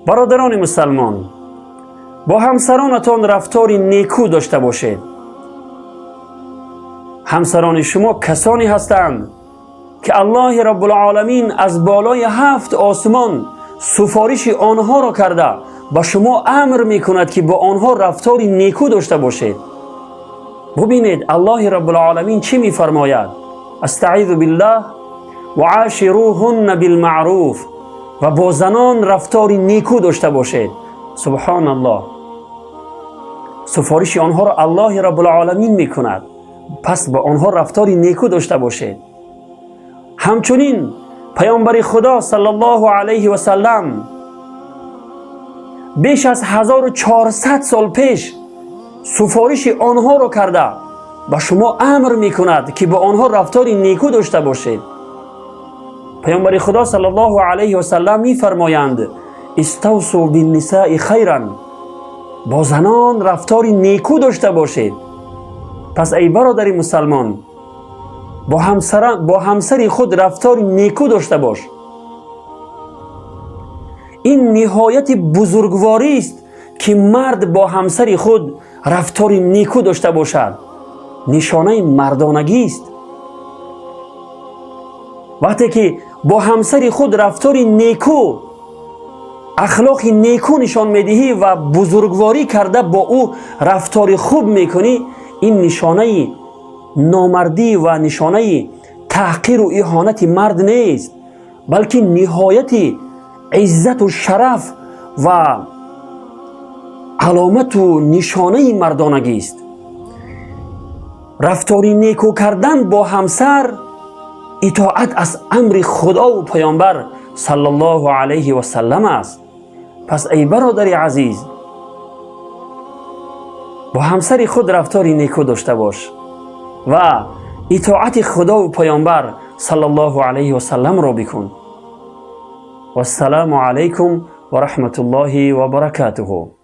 Бародарони мусалмон, бо ҳамсаронатон рафтори некӯ дошта бошед. Ҳамсарони шумо касоне ҳастанд, ки Аллоҳи Раббулоламин аз болои ҳафт осмон суфориши онҳоро карда, ба шумо амр мекунад, ки бо онҳо рафтори некӯ дошта бошед. Бубинед, Аллоҳи Раббулоламин чӣ мефармояд: أستعيذ بالله، وعاشروهن بالمعروف. Ва бо занон рафтори некӯ дошта бошед. Субҳоналлоҳ! Суфориши онҳоро Аллоҳи Раббулоламин мекунад, пас бо онҳо рафтори некӯ дошта бошед. Ҳамчунин Паёмбари Худо саллаллоҳу алайҳи васаллам беш аз 1400 сол пеш суфориши онҳоро карда, ба шумо амр мекунад, ки бо онҳо рафтори некӯ дошта бошед. Паёмбари Худо саллаллоҳу алайҳи васаллам мефармоянд: استوصوا بالنساء خيرا. Бо занон рафтори некӯ дошта бошед. Пас, эй бародари мусалмон, бо ҳамсари худ рафтори некӯ дошта бош. Ин ниҳояти бузургворист, ки мард бо ҳамсари худ рафтори некӯ дошта бошад. Нишонаи мардонагист. Вақте ки бо ҳамсари худ рафтори некӯ, ахлоқи некӯ нишон медиҳӣ ва бузургворӣ карда бо ӯ рафтори хуб мекунӣ, ин нишонаи номардӣ ва нишонаи таҳқиру иҳонати мард нест, балки ниҳояти иззату шараф ва аломату нишонаи мардонагист. Рафтори некӯ кардан бо ҳамсар итоат аз амри Худову Паёмбар саллаллоҳу алайҳи васаллам аст. Пас, эй бародари азиз, бо ҳамсари худ рафтори некӯ дошта бош ва итоати Худову Паёмбар саллаллоҳу алайҳи васалламро бикун. Вассалому алайкум ва раҳматуллоҳи ва баракатуҳу.